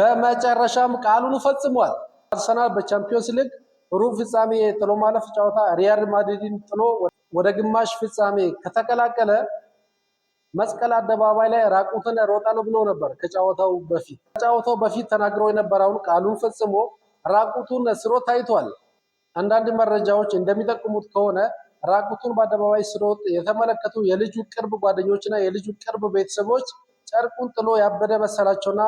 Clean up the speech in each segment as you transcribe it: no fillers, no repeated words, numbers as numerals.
በመጨረሻም ቃሉን ፈጽሟል። አርሰናል በቻምፒዮንስ ሊግ ሩብ ፍጻሜ የጥሎ ማለፍ ጨዋታ ሪያል ማድሪድን ጥሎ ወደ ግማሽ ፍጻሜ ከተቀላቀለ መስቀል አደባባይ ላይ ራቁትን እሮጣለሁ ብሎ ነበር። ከጨዋታው በፊት ተናግሮ የነበረውን ቃሉን ፈጽሞ ራቁቱን ሲሮጥ ታይቷል። አንዳንድ መረጃዎች እንደሚጠቁሙት ከሆነ ራቁቱን በአደባባይ ሲሮጥ የተመለከቱ የልጁ ቅርብ ጓደኞችና የልጁ ቅርብ ቤተሰቦች ጨርቁን ጥሎ ያበደ መሰላቸውና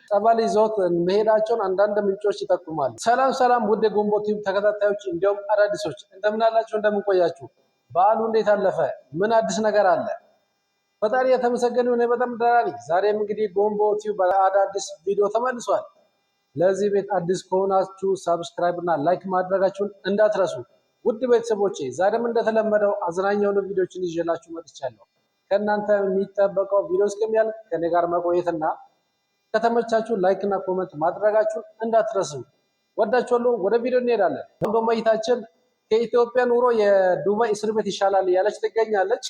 ጸበል ይዘውት መሄዳቸውን አንዳንድ ምንጮች ይጠቁማሉ። ሰላም ሰላም፣ ውድ የጎንቦ ቲዩብ ተከታታዮች እንዲሁም አዳዲሶች፣ እንደምን አላችሁ? እንደምን ቆያችሁ? በዓሉ እንዴት አለፈ? ምን አዲስ ነገር አለ? ፈጣሪ የተመሰገነ ይሁን፣ በጣም ደህና ነኝ። ዛሬም እንግዲህ ጎንቦ ቲዩብ በአዳዲስ ቪዲዮ ተመልሷል። ለዚህ ቤት አዲስ ከሆናችሁ subscribe እና like ማድረጋችሁን እንዳትረሱ። ውድ ቤተሰቦቼ፣ ዛሬም እንደተለመደው አዝናኝ የሆኑ ቪዲዮችን ይዤላችሁ መጥቻለሁ። ከእናንተ የሚጠበቀው ቪዲዮ እስከሚያልቅ ከኔ ጋር መቆየትና ከተመቻችሁ like እና comment ማድረጋችሁን እንዳትረሱ። ወዳችኋለሁ። ወደ ቪዲዮ እንሄዳለን። እንደውም እህታችን ከኢትዮጵያ ኑሮ የዱባይ እስር ቤት ይሻላል እያለች ትገኛለች።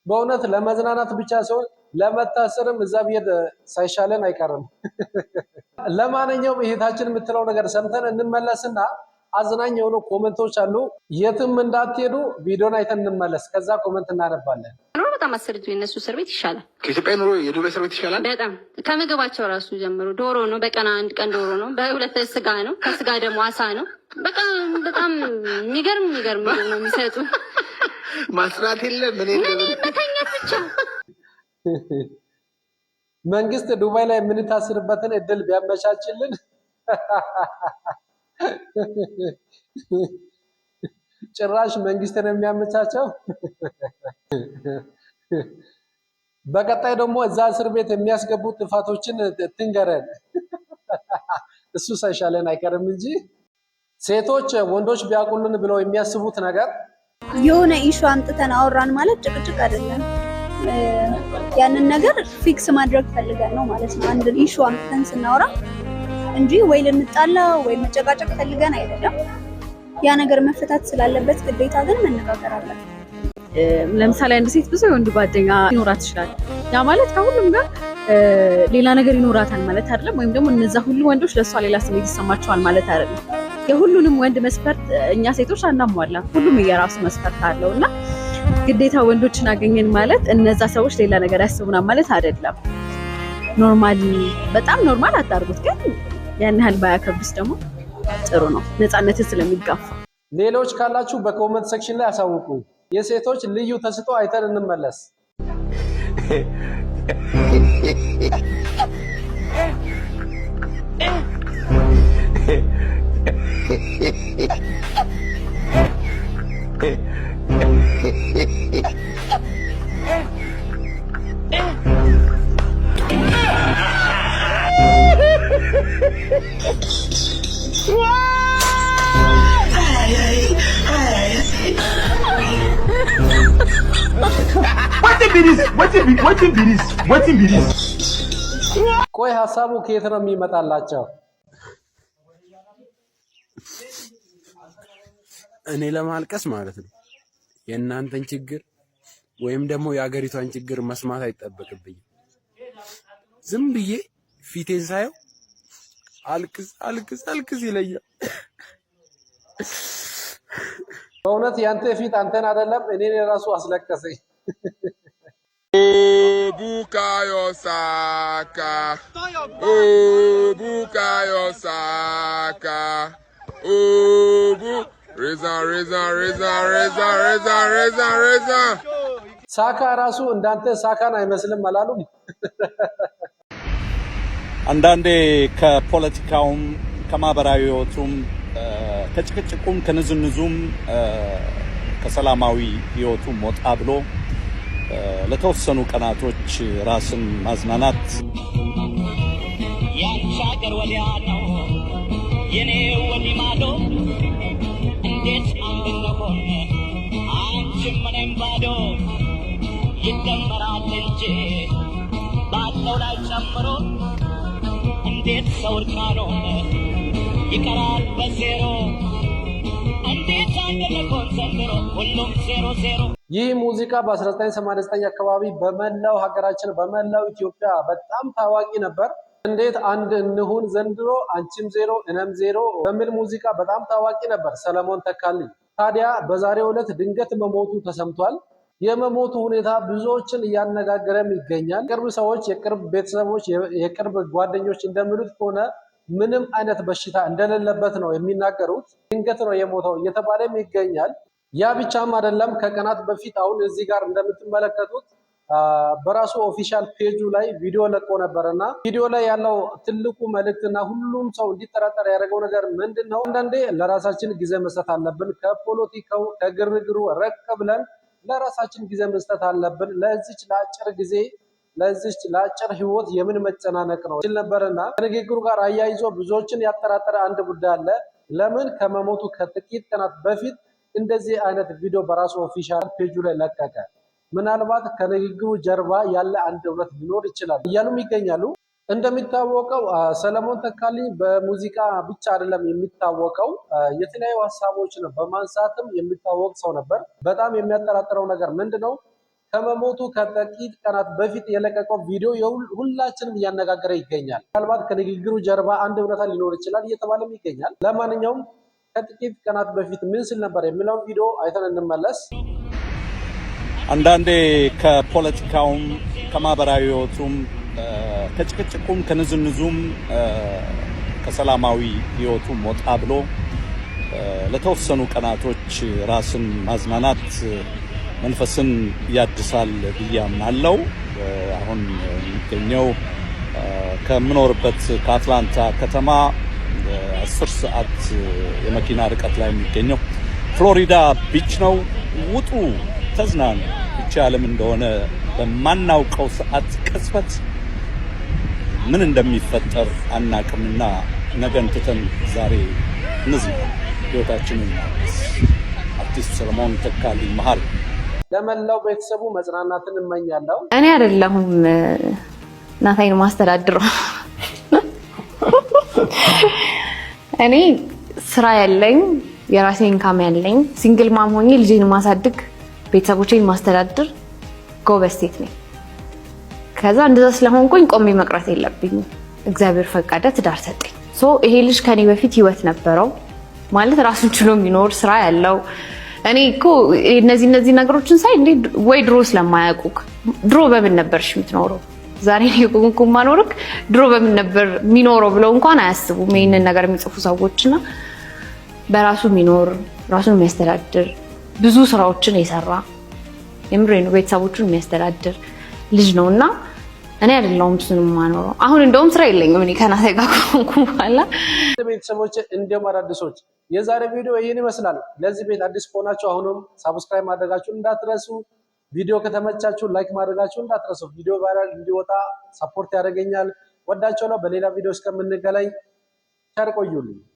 በእውነት ለመዝናናት ብቻ ሳይሆን ለመታሰርም እዛ ብሄድ ሳይሻለን አይቀርም። ለማንኛውም እህታችን የምትለው ነገር ሰምተን እንመለስና አዝናኝ የሆኑ comment ኦች አሉ። የትም እንዳትሄዱ፣ ቪዲዮን አይተን እንመለስ። ከዛ comment እናነባለን። ኑሮ በጣም አሰርቱ፣ የእነሱ እስር ቤት ይሻላል። ከኢትዮጵያ ኑሮ የዱባይ እስር ቤት ይሻላል። በጣም። ከምግባቸው ራሱ ጀምሮ ዶሮ ነው። በቀን አንድ ቀን ዶሮ ነው፣ በሁለት ስጋ ነው፣ ከስጋ ደግሞ አሳ ነው። በጣም በጣም የሚገርም የሚገርም ምግብ ነው የሚሰጡ። ማስራት የለ ምን የለ። ምን መተኛት ብቻ። መንግስት ዱባይ ላይ የምንታስርበትን እድል ቢያመቻችልን። ጭራሽ መንግስት ነው የሚያመቻቸው። በቀጣይ ደግሞ እዛ እስር ቤት የሚያስገቡ ጥፋቶችን ትንገረን። እሱ ሳይሻለን አይቀርም እንጂ ሴቶች ወንዶች ቢያውቁልን ብለው የሚያስቡት ነገር። የሆነ issue አምጥተን አወራን ማለት ጭቅጭቅ አይደለም። ያንን ነገር fix ማድረግ ፈልገን ነው ማለት ነው። አንድ issue አምጥተን ስናወራ እንጂ ወይ ልንጣላ ወይ መጨቃጨቅ ፈልገን አይደለም። ያ ነገር መፈታት ስላለበት ግዴታ ግን መነጋገር አለብን። ለምሳሌ አንድ ሴት ብዙ የወንድ ጓደኛ ሊኖራት ይችላል። ያ ማለት ከሁሉም ጋር ሌላ ነገር ይኖራታል ማለት አይደለም። ወይም ደግሞ እነዛ ሁሉ ወንዶች ለእሷ ሌላ ስሜት ይሰማቸዋል ማለት አይደለም። የሁሉንም ወንድ መስፈርት እኛ ሴቶች አናሟላም። ሁሉም የራሱ መስፈርት አለው እና ግዴታ ወንዶችን አገኘን ማለት እነዛ ሰዎች ሌላ ነገር ያስቡናል ማለት አይደለም። Normal፣ በጣም normal አታርጉት፣ ግን ያን ያህል ባያከብዱስ ደግሞ ጥሩ ነው፣ ነፃነትን ስለሚጋፋ። ሌሎች ካላችሁ በ comment section ላይ አሳውቁኝ። የሴቶች ልዩ ተሰጥኦ አይተን እንመለስ። Wetin be this? Wetin be this? Wetin be this? ቆይ፣ ሀሳቡ ከየት ነው የሚመጣላቸው? እኔ ለማልቀስ ማለት ነው የእናንተን ችግር ወይም ደግሞ የአገሪቷን ችግር መስማት አይጠበቅብኝም። ዝም ብዬ ፊቴን ሳየው አልቅስ አልቅስ አልቅስ ይለኛል። በእውነት ያንተ ፊት አንተን አይደለም እኔን የራሱ አስለቀሰኝ። Bukayo Saka. Oh, Bukayo Saka. Oh, Bu. Reza, Reza, Reza, Reza, Reza, Reza, Reza. ሳካ ራሱ እንዳንተ ሳካን አይመስልም አላሉም? አንዳንዴ ከፖለቲካውም፣ ከማህበራዊ ህይወቱም፣ ከጭቅጭቁም፣ ከንዝንዙም፣ ከሰላማዊ ህይወቱም ወጣ ብሎ ለተወሰኑ ቀናቶች ራስን ማዝናናት ያንቺ ሀገር ወዲያ ነው፣ የኔ ወዲህ ማዶ፣ እንዴት አንድ እንሆን አንቺም እኔም ባዶ? ይደመራል እንጂ ባለው ላይ ጨምሮ፣ እንዴት ሰው እርቃኑን ይቀራል በዜሮ? እንዴት አንድ እንሆን ዘንድሮ ሁሉም ዜሮ ዜሮ? ይህ ሙዚቃ በ1989 አካባቢ በመላው ሀገራችን፣ በመላው ኢትዮጵያ በጣም ታዋቂ ነበር። እንዴት አንድ እንሁን ዘንድሮ አንቺም ዜሮ እኔም ዜሮ በሚል ሙዚቃ በጣም ታዋቂ ነበር ሰለሞን ተካልኝ። ታዲያ በዛሬው ዕለት ድንገት መሞቱ ተሰምቷል። የመሞቱ ሁኔታ ብዙዎችን እያነጋገረም ይገኛል። የቅርብ ሰዎች፣ የቅርብ ቤተሰቦች፣ የቅርብ ጓደኞች እንደሚሉት ከሆነ ምንም አይነት በሽታ እንደሌለበት ነው የሚናገሩት። ድንገት ነው የሞተው እየተባለም ይገኛል። ያ ብቻም አይደለም። ከቀናት በፊት አሁን እዚህ ጋር እንደምትመለከቱት በራሱ official page ኡ ላይ ቪዲዮ ለቆ ነበር እና ቪዲዮ ላይ ያለው ትልቁ መልእክትና ሁሉም ሰው እንዲጠራጠር ያደረገው ነገር ምንድን ነው? አንዳንዴ ለራሳችን ጊዜ መስጠት አለብን። ከፖለቲካው ከግርግሩ ራቅ ብለን ለራሳችን ጊዜ መስጠት አለብን። ለዚች ለአጭር ጊዜ፣ ለዚች ለአጭር ህይወት የምን መጨናነቅ ነው ሲል ነበርና ከንግግሩ ጋር አያይዞ ብዙዎችን ያጠራጠረ አንድ ጉዳይ አለ። ለምን ከመሞቱ ከጥቂት ቀናት በፊት እንደዚህ አይነት ቪዲዮ በራሱ official page ኡ ላይ ለቀቀ? ምናልባት ከንግግሩ ጀርባ ያለ አንድ እውነት ሊኖር ይችላል እያሉም ይገኛሉ። እንደሚታወቀው ሰለሞን ተካልኝ በሙዚቃ ብቻ አይደለም የሚታወቀው፣ የተለያዩ ሀሳቦችን በማንሳትም የሚታወቅ ሰው ነበር። በጣም የሚያጠራጥረው ነገር ምንድን ነው? ከመሞቱ ከጥቂት ቀናት በፊት የለቀቀው ቪዲዮ ሁላችንም እያነጋገረ ይገኛል። ምናልባት ከንግግሩ ጀርባ አንድ እውነታ ሊኖር ይችላል እየተባለም ይገኛል። ለማንኛውም ከጥቂት ቀናት በፊት ምን ሲል ነበር የሚለውን ቪዲዮ አይተን እንመለስ። አንዳንዴ ከፖለቲካውም፣ ከማህበራዊ ህይወቱም፣ ከጭቅጭቁም፣ ከንዝንዙም፣ ከሰላማዊ ህይወቱም ወጣ ብሎ ለተወሰኑ ቀናቶች ራስን ማዝናናት መንፈስን ያድሳል ብዬ አምናለሁ። አሁን የሚገኘው ከምኖርበት ከአትላንታ ከተማ 10 ሰዓት የመኪና ርቀት ላይ የሚገኘው ፍሎሪዳ beach ነው። ውጡ፣ ተዝናኑ። ይቺ ዓለም እንደሆነ በማናውቀው ሰዓት ቅጽበት ምን እንደሚፈጠር አናቅምና ነገን ትተን ዛሬ እንዝናና፣ ህይወታችንን እናድስ። አርቲስት ሰለሞን ተካልኝ መሀሪ። ለመላው ቤተሰቡ መጽናናትን እመኛለሁ። እኔ አይደለሁም ናታይን ማስተዳድረው። እኔ ስራ ያለኝ፣ የራሴ income ያለኝ፣ single mom ሆኜ ልጄን ማሳድግ፣ ቤተሰቦቼን ማስተዳድር ጎበዝ ሴት ነኝ። ከዛ እንደዛ ስለሆንኩኝ ቆሜ መቅረት የለብኝም። እግዚአብሔር ፈቀደ፣ ትዳር ሰጠኝ። So ይሄ ልጅ ከኔ በፊት ህይወት ነበረው፣ ማለት ራሱን ችሎ የሚኖር፣ ስራ ያለው። እኔ እኮ እነዚህ ነገሮችን ሳይ እንዴ ወይ ድሮ ስለማያውቁክ፣ ድሮ በምን ነበርሽ የምትኖረው፣ ዛሬ እኔ ማኖርክ ድሮ በምን ነበር የሚኖረው ብለው እንኳን አያስቡም ይህንን ነገር የሚጽፉ ሰዎች። እና በራሱ የሚኖር፣ ራሱን የሚያስተዳድር፣ ብዙ ስራዎችን የሰራ፣ የምሬ ነው፣ ቤተሰቦቹን የሚያስተዳድር ልጅ ነው እና እኔ አይደለሁም እሱን የማኖረው። አሁን እንደውም ስራ የለኝም እኔ ከናታይ ጋር ከሆንኩ በኋላ። ቤተሰቦች እንዲሁም አዳዲሶች፣ የዛሬ ቪዲዮ ይህን ይመስላል። ለዚህ ቤት አዲስ ከሆናችሁ አሁንም subscribe ማድረጋችሁን እንዳትረሱ። ቪዲዮ ከተመቻችሁ like ማድረጋችሁ እንዳትረሱ። ቪዲዮ viral እንዲወጣ support ያደርገኛል። ወዳችኋለሁ። በሌላ ቪዲዮ እስከምንገናኝ ቸር ቆዩልኝ።